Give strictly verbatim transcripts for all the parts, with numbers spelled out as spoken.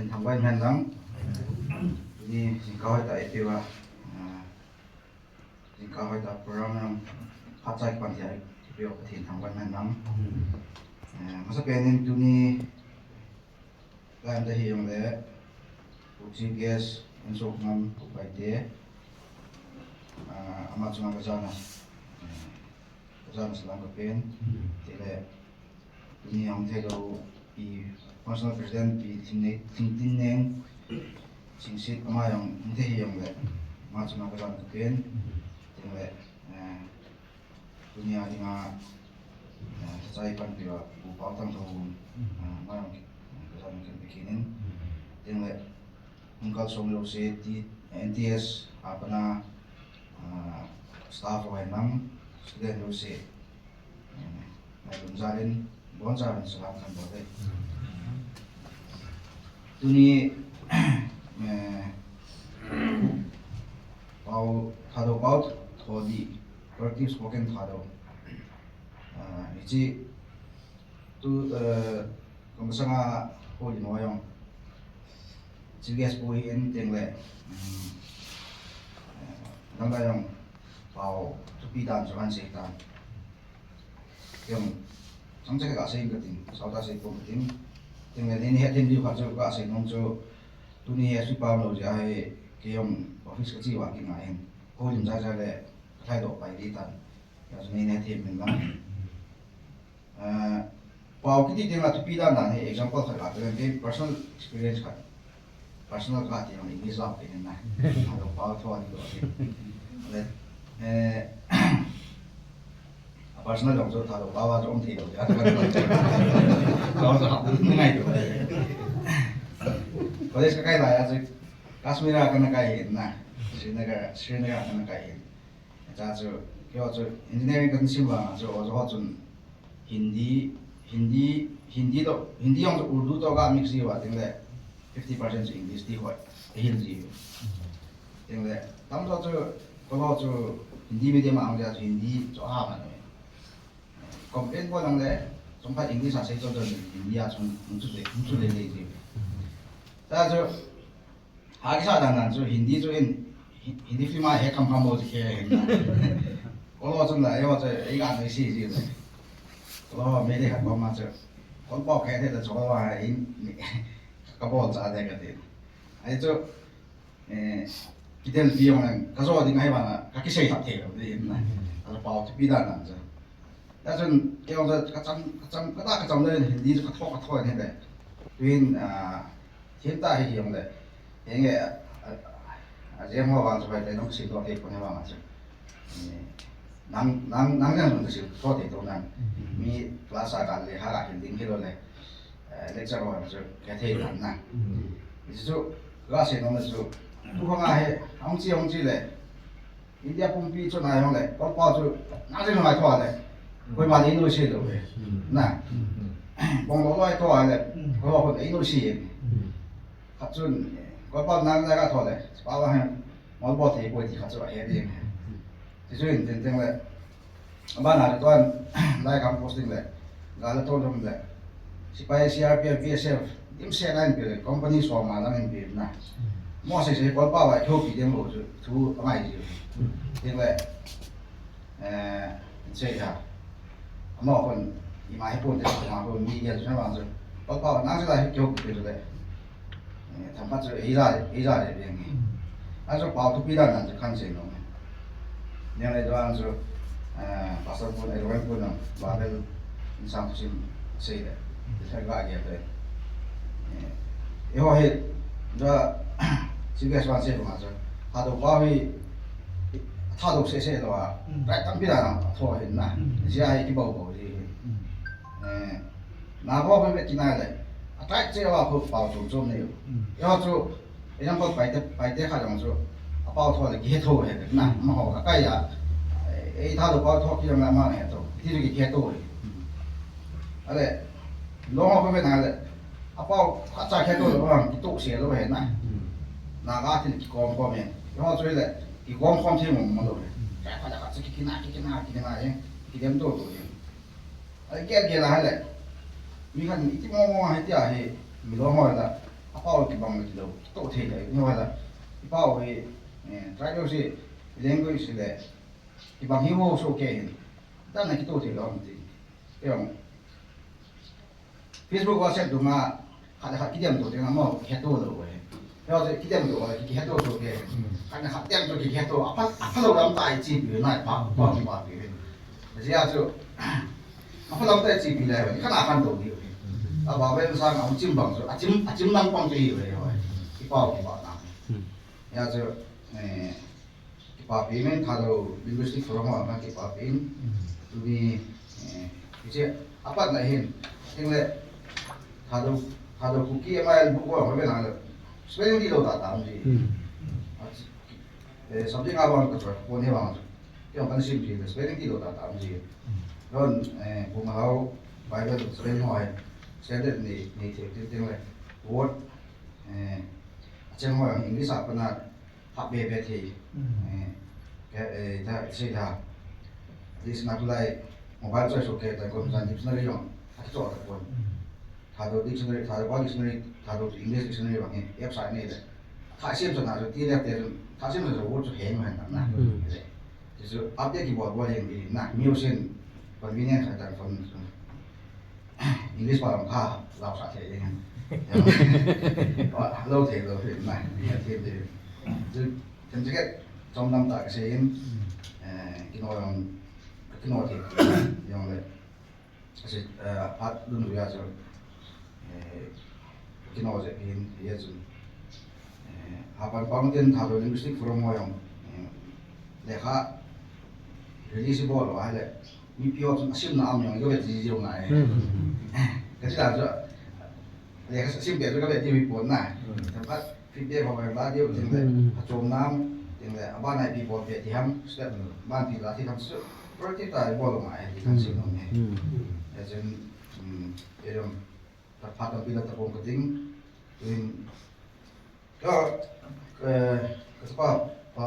Pathen thangvah in umhen lang. Tuni jingkah hoitah eipeuva, ah, jingkah hoitah program jong phat cha kipan thei a eipeuva Pathen thangvah in umhen lang. Eh, masapen in tuni lai hita hijongle, Pu Chief Guest, Insung Ngam, Pu Paite, ah, ama chunga kajana, eh, kajana salam kapen, tile, tuni a hung theilou, Pi Functional President, Pi Lhingtineng, Lhingtineng Chingsit, ama jong hung thei hijongle, ama chunga kajana kapen, tile, eh, Tuni a dinga, eh, chai panpi a, Pu Paotangthoun, eh, ama jong, eh, kajana kapen kit in. Tin le, hung kalson jouse, ti, N T S a pat a, eh, staff ho henlang, student jouse, eh, ngailutna jal in, Boncha in salam kahin bol e. Tuni, eh, pao, Thadou pao tho ding, collective spoken Thadou. Ah, hiche, tu, eh, kamasanga houlim ho jong. Chief guest pu hi in teng le, um, eh, dang dang jong pao thupi dan chu kahin sei tan. Kei jong, chang chang kasei inge katin, sao ta sei pon katin. Tin le, nei hethem diu khat chu kasei nom chu, tuni hi sui pam lou jeh a hi, kei jong office kache uva kingai ahin. Houlim jai jai le, kalhaidoh pai ding tan. Hijeh chun nei hethem in lang. Eh, pao kiti teng le thupi dan dan hi example khat kati leng, kei personal experience khat. Personal kati leng English a kei na. Thadou pao tho ni lo. Le, eh, a personal jong chu Thadou pao a chu um thei lou. Ngai tu. College kakai lai a chu Kashmir a kana kai hin na. Srinagar, Srinagar kana kai hin. Cha chu, keiho chu engineering kahin sim vang a chu, oja ho chun Hindi, Hindi, Hindi toh, Hindi jong chu Urdu toh ga mix ji uva, tin le fifty percent chu English ti hoi, ahil ji. Tin le, tamjo chu, keiho chu Hindi medium a hung jeh a chu Hindi chu aha man e. Complain bol lang le, chomkhat English a sei chom chom Hindi a chu, hung chu le, hung chu le le ji. Cha chu, Ha kisa dan dan chu Hindi chu in, Hi-, Hindi film a he kham kham bou chu kei hin. Kolo chun la, eiho chu, eiga noise ji le. Kolo Meitei khat koma chu. Kolo pao khe the la chu kolo a in, kabol cha de kati. Ahi chu, eh, kidel pi jong le, kajo ding ahi vang a, kakisei thap thei lou ding in na. Ajo pao thupi dan dan chu. Hijeh chun, kei jong chu kacham, kacham, kata kacham le Hindi chu katho, katho in hile. Tuin, ah, Thim ta hi jong le. Henge, a, a, a, jeng ho vang chu bai te nong sim to thei pon he vang chu. Eh, nang, nang, nang jeng jong sim to thei to nang. Mi class a kal le ha ka hin ding hi lou le. Eh, lecture ho chu ka thei dan na. Hichu, ka sei nom chu. Tu ho nga he, hung chi, hung chi le. India pumpi chu nai hong le, Kolpa chu, na chu ngai tho le. Koima le inu si lo. Na. Bong lo lo ai tho le, ko ho inu si. Khat chun, Kolpa na na ka tho le. Pa wa hen, mol bo thei ko ti khat chu he ding. Ti chu in tin tin le. Ba na le ton, lai kam posting le. Gal le tol jong le. Sipai C R P F, B S F, dimset a inpe le, company som a lang inpe na. Mo sei sei Kolpa va kihoupi ding lou chu, thu angai ji. Tin le, eh, sei ha. Amo kon, ima hepon te, ama kon, mi gel chu na vang chu. Kolpa va nang chu la kihoupi pe le. Eh, themkhat chu eija, eija le beng e. Achu pao thupi dan dan chu kahin sei nom e. Nia le dan chu, eh, Pastor pun, eh, Reverend pun, Bible in sang thusim sei le. Ti thei ga ge te. Eh, eiho hi, ja, serious one sei ma chu. Thadou pao hi, Thadou seh seh lou a. Right tampi dan a tho hin na. Jia hi kibou bou ji. Eh, Na ko ko me kinai le. A tai che wa ko pao chom chom nei. Yo chu, example, Paite, Paite kha jong chu. A pao tho le kihe tho he na. Ma ho ka kai ya. Ei Thadou pao tho ki jong na ma he tho. Ti ki he tho. Ale, lo ho ko me na le. A pao ka cha he tho le ma ki to se lo he na. Na ka tin kikom kom e. Yo chu le, kikom kom thei mo mo lo he. Ka ka la ka chu ki kina, ki kina, ki kina e. Kidem to to e. Ai, gel gel a hile. Mi khat in iti mo mo a hitia hi, mi lom ho la. Apao kibang le kilou, kitoh thei le, no hala. Ipao hi, eh, tribal si, language si le, kibang hi mo so ke hin. Dan na kitoh thei lou ti. Kibang. Facebook, WhatsApp dunga, khat le khat kidem to, teng amo, kiheto lou, eh. Kidem to, eh, kiheto to, eh. Khat le khat dem to, kiheto, apa, apa lou lam tai chi pi, nai pa, pa, pa, pi. Jia chu, apa lam tai chi pi lai, khat na khan to, pi. Aba ven sang, ang chim bang chu, achim, achim lam pang chu, eh, eh. Kipao, kipao na. Ya chu, eh, Kipapi in, Thadou Linguistic Forum ho, kipapi in. Tuni, eh, hiche, apat na hin, hingle, Thadou, Thadou Kuki M I L book ho, ho ve na le, spelling ti lou ta tam ji. Hmm. Eh, something abang ka choi, pon he bang. Kei kan sim ji, spelling ti lou ta tam ji. Don, eh, Bung Hau, Bible, spelling ho, standard ni, ni thei, ting, ting le. Word, eh, acheng ho, English a pana, hap be be thei. Mm. Eh, ke, eh, ta, sei da. This na tulai mobile choi so ke ta kon jan dictionary jong. Akichoi ta kon. Mm. Thadou dictionary, Thadou pa dictionary, Thadou to English dictionary bang hi. Apps a nei le. Tha siam sa na so ti le te so. Tha siam sa so word so heng man na. Mm. Ti so update kibol bol heng di na. Music convenience a ta kon so. English pa lam kha, lau sa thei ding. Lau thei lou thei mai, ni thei thei. Chu, themkhat, chom lam ta ka sei in, eh, kino jong, kino thei, jong le. Ka sei, eh, phat lum lu ya chu, eh, kino je pin, ye chu. Eh, hapan pang tin Thadou Linguistic Forum ho jong, eh, lekha release bol lo ahile, mipi ho chun asimna am jong ka vet ji jong ngai. Hmm. Ka ti dan chu, lekha sim be chu ka vet ji pon na. Hmm. Themkhat feedback ho ba diu tin le, hmm, achom nam, tin le, aban a ipi bol be ti ham, step, hmm, ban pi la ti ham chu, project ta bol lo ngai, ti kan sim nom e. Hmm. Ejin, hmm, ejin, ta phat pi la ta pon ka ding, in, Ka, eh, ka chapa, pa,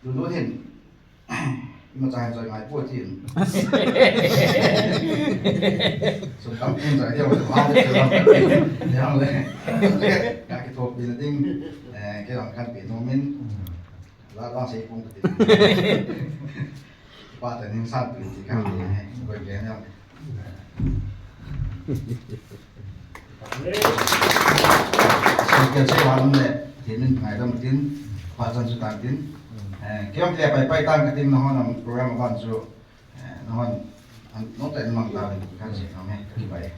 Lulun hin, ima chai chai ngai po tin. So, kam tin chai dia, wa, dia, dia, le. Ka kithop ding, eh, kei lang kan pe nom in. La, la, sei pung ka tin. Pa ta ning san pi ti ka ti, eh, ko ke na. Speaker sei wan le, tin min ngai dam tin, pa chan chu tan tin. Eh, kei te pai pai tan ka tin, nahon am program ban chu, eh, nahon, an, no te mang ta le, kan sei na me, ka ki pai.